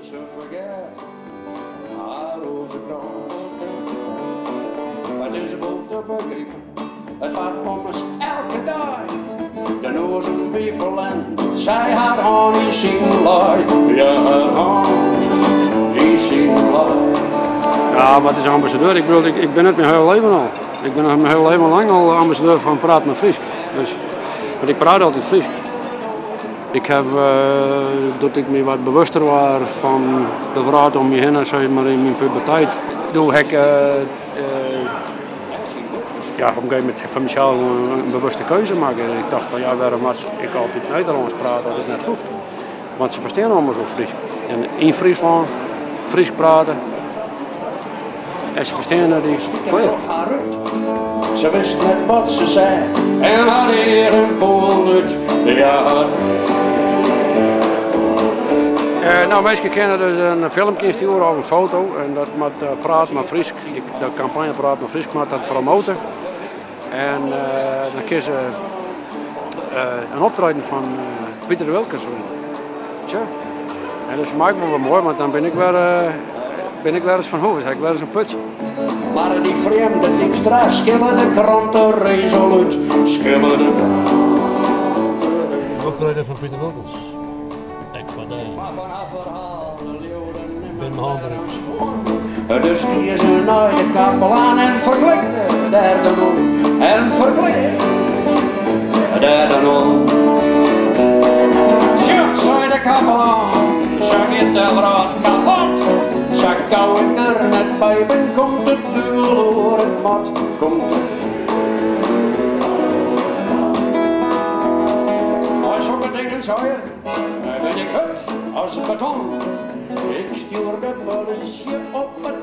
Se ferget har roazekrâns. It is wol te begripen, it bart ommers elke dei. De noazen wie ferlern, sy har hân yn syn lei. Ja, har hân yn syn lei. Ja, wat is ambassadeur? Ik bedoel, ik ben het mijn hele leven al. Ik ben mijn hele leven lang al ambassadeur van Praat maar Frysk. Dus, want ik praat altyd Frysk. Ik heb, dat ik my wat bewuster waard fan de wrâld om my hinne, sis mar yn myn puberteit. Doe ha ik ja, op in gegeven momint foar mysels in bewuste keuze makke. Ik tocht fan ja, wêrom moat ik altyd Nederlânsk prate as it net hoecht? Want se fersteane ommers wol Frysk. En yn Fryslân Frysk prate en se fersteane dy klear. Se wist net wat se sei en har eagen foelen út. Ja, har. Nou, minsken kinne dus in filmke ynstjoere of in foto en dat moat Praat mar Frysk, de kampanje Praat mar Frysk moat dat promote. En dan kinne se in optreden fan Piter Wilkens winne. Tsja. En dat is foar my ek wol wer moai, want dan bin ik wer ris fan hûs, ha ik wer ris in putsje. Mar dy frjemde Dykstra skille de krante resolút. Skille de In optreden fan Piter Wilkens. Ek foar dy. Mar fan har ferhaal leaude nimmen Binnen hânberik. Dus gie se nei de kapelaan en ferklikte dêr de non. En ferklikte dêr de non. Tsja, sei de kapelaan, sa giet de wrâld kapot. Sa gau ik der net by bin, komt de duvel oer it mad. Komt de Mei sokke dingen, sei er, bin ik hurd as beton. Ik stjoer de polysje op it